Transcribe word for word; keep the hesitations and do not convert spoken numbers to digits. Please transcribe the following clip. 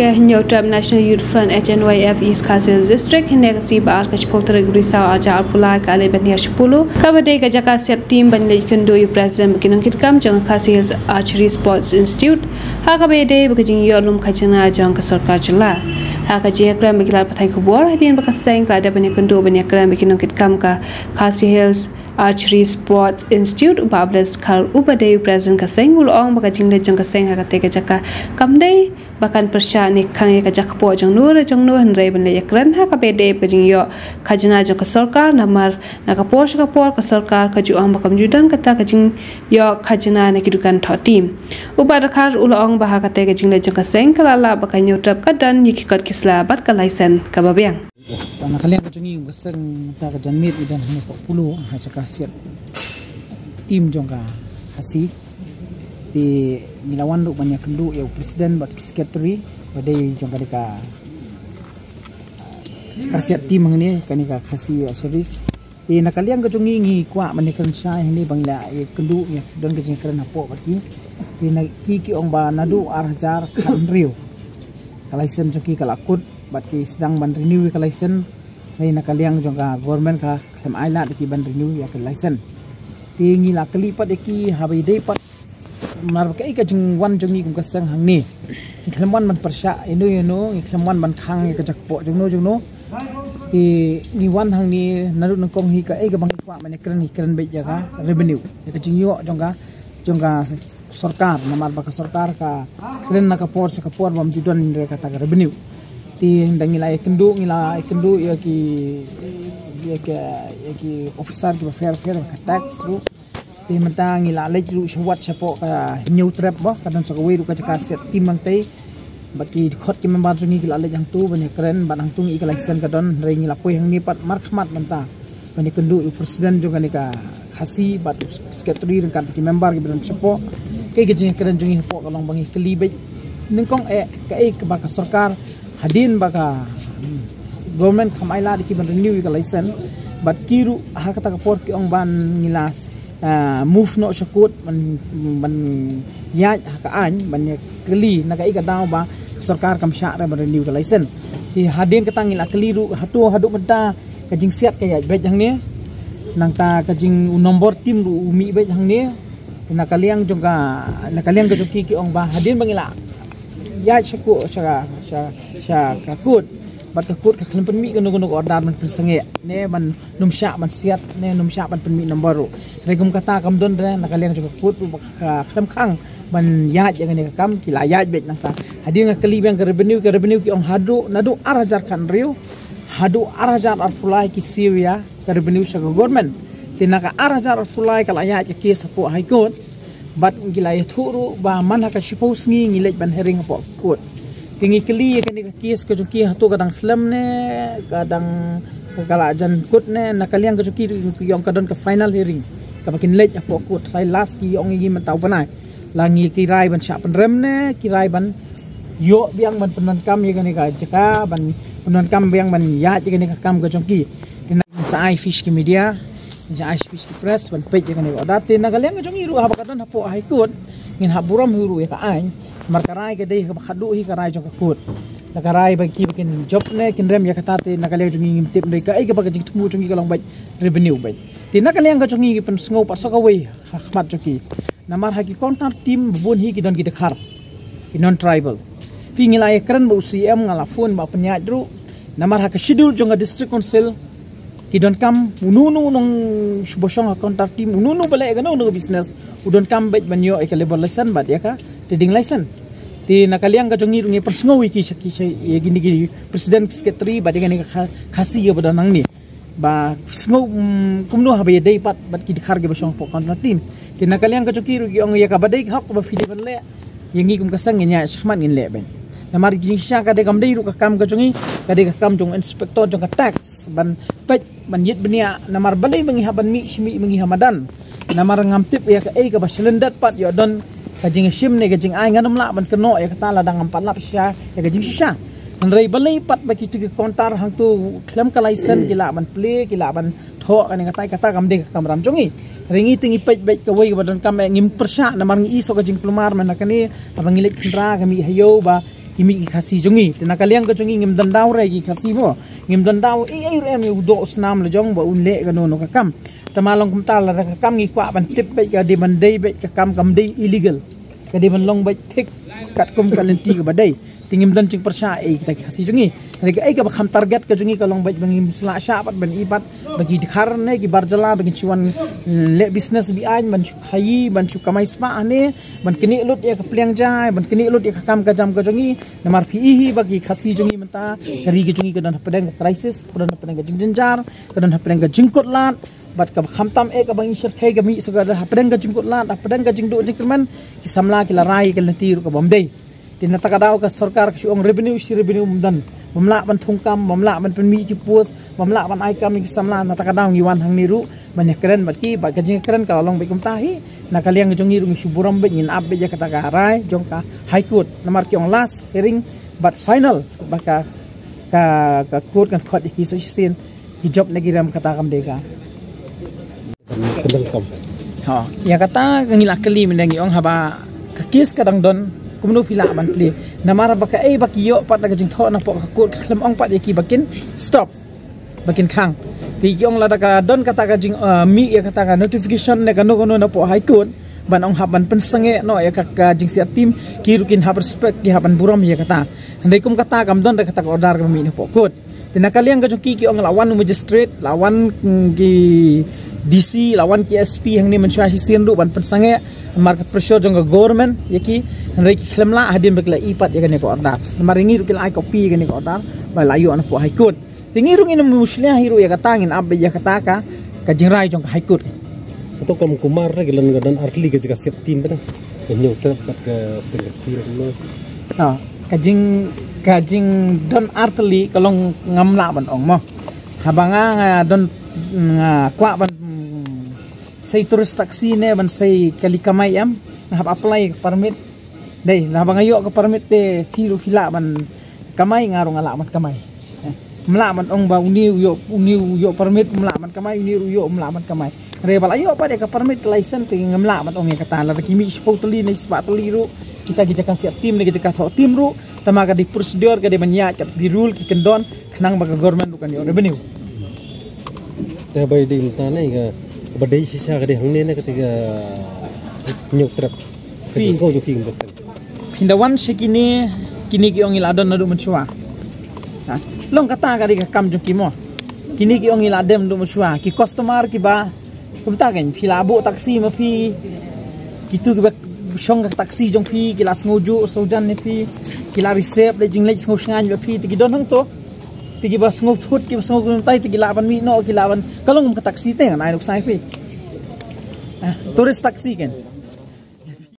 Ka Hynñiewtrep National Youth Front, H N Y F, East Khasi Hills District, hynne ka sngi ba ar ka shiphew tarik u Risaw arhajar arphew lai ka la leit ban hiar sha Polo, kaba dei ka jaka siat tim ban leit kynduh ïa u President bad ki nongkitkam jong ka Khasi Hills Archery Sports Institute, ha kaba ïadei bad ka jingïoh lum khajna jong ka sorkar jylla. Ha ka jingïakren bad ki lad pathai khubor, hadien ba ka seng ka la dep ban ïakynduh ban ïakren bad ki nongkitkam ka Khasi Hills Archery Sports Institute, u Bah Blessed Kar, uba dei u President ka seng, u la ong ba ka jingleit jong ka seng ha katei ka jaka kam dei ba kan pyrshah ne khang ïa ka jaka kpoh jong no re jong no, hynrei ban leit ïakren ha kaba ïadei bad ka jingïoh khajna jong ka sorkar, namar na ka por sha ka por ka sorkar ka ju ong ba kam ju don kata ka jingïoh khajna na ki dukan thoh tim. U Bah Kar u la ong ba ha katei ka jingleit jong ka seng ka la lah ba ka Hynñiewtrep ka don ïa ki kot ki sla bad ka license kaba biang. Tang na ka liang ka jong ngi ka seng, ta ka janmiet ngi don hangne ha Polo ha jaka siat tim jong ka Khasi. Te ngi la wan ruh ban ïakynduh ïa u President bad ki Secretary ba dei jong kane ka, ka siat tim hangne, kane ka Khasi Archery. Te na ka liang ka jong ngi ngi kwah ban ïakren shai hangne ba ngi la ïakynduh, ïa don ka jingkren hapoh bad ki. Te na ki ki ong ba naduh arhajar khathynriew ka license jong ki ka la kut bad ki sdang ban renew ïa ka license. Hynrei na ka liang jong ka government ka khlem ai lad ïa ki ban renew ïa ka license. Te ngi la kylli pat ïa ki haba ïadei pat namar ba kaei ka jingwan jong ngi kum ka seng hangne. Ngi khlem wan ban pyrshah ïano ïano, ngi khlem wan ban khang ïa ka jaka kpoh jong no jong no. Te ngi wan hangne naduh nyngkong hi kaei kaba ngi kwah ban ïakren, ngi kren beit ïa ka revenue, ïa ka jingïoh jong ka, jong ka sorkar, namar ba ka sorkar ka kren na ka por sha ka por bym ju don re kata ka revenue. Te hynda ngi la ïakynduh, ngi la ïakynduh ïa ki, ïa ki, ïa ki officer kiba pher pher ka tax ruh. Te mynta ngi la leit ruh sha wad shapoh ka Hynñiewtrep ba ka don sa kawei ruh ka jaka siat tim hangtei. Bad ki dkhot ki member jong ngi ki la leit hangto ban ïakren, bad hangto ngi ïa ka license ka don, hynrei ngi la poi hangne pat markhmat mynta ban ïakynduh ïa u President jong kane ka Khasi bad u Secretary ryngkat ki member kiba don shapoh. Kaei ka jingïakren jong ngi hapoh ka long ba ngi kylli beit nyngkong eh kaei kaba ka sorkar hadien ba ka, hmm, government kam ai lad ïa ki ban renew ïa ka license. Bad ki ruh ha kata ka por ki ong ba ngi la, ah, move noh sha court ban, ban ïaid ha ka aiñ ban ïakylli na kaei ka daw ba ka sorkar kam shah re ban renew ka license. Te hadien kata ngi la kylli ruh hato haduh mynta ka jingsiat ka ïaid beit hangne. Nangta ka jing u nombor tim ruh u mih beit hangne. Te na ka liang jong ka, na ka liang ka jong ki ki ong ba hadien ba ngi la ïaid sha court, sha, sha, sha ka court, bad ka court ka khlem pynmih kano kano ka order ban pynsangeh ne ban nym shah ban siat ne nym shah ban pynmih nombor ruh. Hynrei kum kata kam don re, na ka liang jong ka court ruh ba ka khlem khang ban ïaid ïa kane ka kam, ki la ïaid beit. Nangta hadien nga kylli biang ka revenue, ka revenue ki ong haduh, naduh arhajar khathynriew haduh arhajar arphew lai ki siew ïa ka revenue sha ka government. Te na ka arhajar arphew lai ka la ïaid ka case hapoh High Court. Bad ngi la ïathuh ruh ba man ha ka shiphew sngi ngi leit ban hearing hapoh court. Te ngi kylli ïa kane ka case ka jong ki hato ka dang slem ne ka dang, ka la jan kut ne. Na ka liang ka jong ki ruh ki ong ka don ka final hearing kaba kin leit hapoh court. Hynrei last ki ong ïa ngi mynta u bnai. La ngi ki rai ban shah pynrem ne ki rai ban ïoh biang ban pyndonkam ïa kane ka jaka, ban pyndonkam biang ban ïaid ïa kane ka kam ka jong ki. Te na sa ai sha ki media, sa ai sha ki press ban peit ïa kane ka order. Te na ka liang ka jong ngi ruh haba ka don hapoh High Court ngin hap burom hi ruh ïa ka aiñ. Namar ka rai ka dei kaba khadduh hi ka rai jong ka court. Na ka rai ba ki ba kin jop ne kin rem ïa kata, te na ka liang jong ngi ngim tip, hynrei kaei kaba ka jingthmu jong ngi ka long beit revenue beit. Te na ka liang ka jong ngi ngi pynsngew pat sa kawei ha khmat jong ki. Namar ha ki counter team ba bun hi ki don ki dkhar, ki non tribal. Phi, ngi la ïakren bad u C M, nga la phone bad pynïaid ruh. Namar ha ka schedule jong ka district council ki donkam uno uno u nongshong ha counter team, uno uno ba leh kano kano ka business, u donkam beit ban ïoh ïa ka labour license bad ïa ka trading license. Te na ka liang ka jong ngi ruh ngi pynsngew ïa ki sha ki sha ïa kine ki president, secretary bad ïa kane ka Kha-, Khasi ïa ba don hangne ba sngew, mm, kumno haba ïadei pat bad ki dkhar kiba shong hapoh counter team. Te na ka liang ka jong ki ruh ki ong ïa kaba dei ka hok kaba phi dei ban leh, ïa ngi kum ka seng ngin ïaid shakhmat ngin leh beit. Namar ka jingshisha ka dei, kam dei ruh ka kam ka jong ngi, ka dei ka kam jong inspector jong ka tax ban peit ban ïit bniah, namar balei ba ngi hap ban mih shi mih ba ngi ha madan. Namar ngam tip ïa kaei kaba shalyndet pat ïoh don ka jingshim ne ka jingai, ngan ym lah ban kynnoh ïa kata lada ngam pat lap shisha ïa ka jingshisha. Hynrei balei pat ba kito ki counter hangto khlem ka license ki lah ban plie, ki lah ban thoh kane katai kata, kam dei ka kamram jong ngi. Hynrei ngi te ngi peit beit kawei kaba donkam eh ngim pyrshah namar ngi i shuh ka jingkulmar mynta kane haba ngi leit khynra ka mih ha ïew ba Ki mih ki Khasi jong ngi. Te na ka liang ka jong ngi ngim don daw re ki Khasi mo. Ngim don daw ei ei ruh em u doh u snam la jong ba un leh kano kano ka kam. Tangba long kumta lada ka kam ngi kwah ban tip beit ka dei ban dei beit ka kam kam dei illegal. Ka dei ban long beit thik katkum ka lynti kaba dei. Te ngim don jingpyrshah ei kita ki Khasi jong ngi. Hynrei kaei kaba kham target ka jong ngi ka long beit ba ngim shu lah shah pat ban ïoh pat ba ki dkhar ne ki bar jylla ba kin shu wan leh business beaiñ ban shu khaïi ban shu kamai spah ne ban knieh lut ïa ka pliang jai ban knieh lut ïa ka kam ka jam ka jong ngi. Namar phi i hi ba ki Khasi jong ngi mynta ka ri ka jong ngi ka don hapdeng ka crisis, ka don hapdeng ka jingjynjar, ka don hapdeng ka jingkut lad. Bad kaba kham tam eh kaba ngi shyrkhei ka mih shuh ka don hapdeng ka jingkut lad, hapdeng ka jingduh jingkyrmen. Ki samla ki la rai ka lynti ruh ka bym dei. Te na kata ka daw ka sorkar ka shu ong revenue shi revenue ym don. Bym lah ban thung kam, bym lah ban pynmih ki post, bym lah ban ai kam ïa ki samla. Na kata ka daw ngi wan hangne ruh ban ïakren bad ki, bad ka jingkren ka la long beit kumta hi. Na ka liang jong ngi ruh ngi shu burom beit, ngin ap beit ïa kata ka rai jong ka High Court. Namar ki ong last hearing bad final ba ka, ka, ka court kan khot ïa ki sa shisien. Ki jop ne ki rem kata kam dei ka. Kandang kam. Ha, ïa kata ka ngi la kylli mynta ngi ong haba ka case ka dang don kumno phi lah ban plie. Namar ba kaei ba ki ïoh pat na ka jingthoh na poh ka court ka khlem ong pat ïa ki ba kin stop. Ba kin khang. Te ki ong lada ka don kata ka jing, uh, mih ïa kata ka notification ne kano kano na poh High Court ban ong hap ban pynsangeh noh ïa ka, ka jingsiat tim ki ruh kin hap respect ki hap ban burom ïa kata. Hynrei kum kata kam don da kata ka order ka mih na poh court. Te na ka liang ka jong ki ki ong la wan u magistrate, la wan, mm, ki D C, la wan ki S P hangne mynshuwa shisien ruh ban pynsangeh namar ka pressure jong ka government ïa ki, hynrei ki khlem lah hadien ba ki la i pat ïa kane ka order. Namar ngi ruh ki la ai copy ïa kane ka order ba la ïoh na poh High Court. Te ngi ruh ngin ym mushlia hi ruh ïa kata, ngin ap beit ïa kata ka, ka jingrai jong ka High Court. Kato kam kumar re ki lon ka don artylli ka jaka siat tim bad ka Hynñiewtrep bad ka Seng Khasi re kumno. Ha, ka jing, ka jingdon artylli ka long ngam lah ban ong mo. Haba nga, nga don, nga kwah ban, mm, sei tourist taxi ne ban sei kali kamai em, nga hap apply ka permit. Dei, lada ba nga ïoh ka permit te phi ruh phi lah ban kamai, nga ruh nga lah ban kamai. Eh, ym lah ban ong ba une u ïoh, une u ïoh permit ym lah ban kamai, une ruh u ïoh ym lah ban kamai. Hynrei ba la ïoh pat ïa ka permit ka license te ngam lah ban ong ïa kata, lada ki mih shiphew tylli ne spah tylli ruh, kita ki jaka siat tim ne ki jaka thoh tim ruh, tangba ka dei procedure ka dei ban ïaid kat ki rule ki kyndon, khnang ba ka government ruh kan ïoh revenue. Te ba dei mynta ne ka, ba dei shisha ka dei hangne ne kata ka Hynñiewtrep. Ka Phi. Jingsngew jong phi kumba sdang. Phin da wan sha kine, kine ki ong ngi la don naduh mynshuwa. Ha? Long kata ka dei ka kam jong ki mo. Kine ki ong ngi la dem naduh mynshuwa. Ki customer kiba, kumta kan, phi la buh taxi ma phi. Kitu kiba shong ka taxi jong phi, ki la sngewjuh sngewjan ne phi. Ki la receive da jingleit sngewshngaiñ ba phi, te ki don hangto. Te kiba sngewthut, kiba sngew kumtai, te ki lah ban mih noh, ki lah ban. Ka long kum ka taxi te, ngan ai nuksa ïa phi. Ah, tourist taxi kan.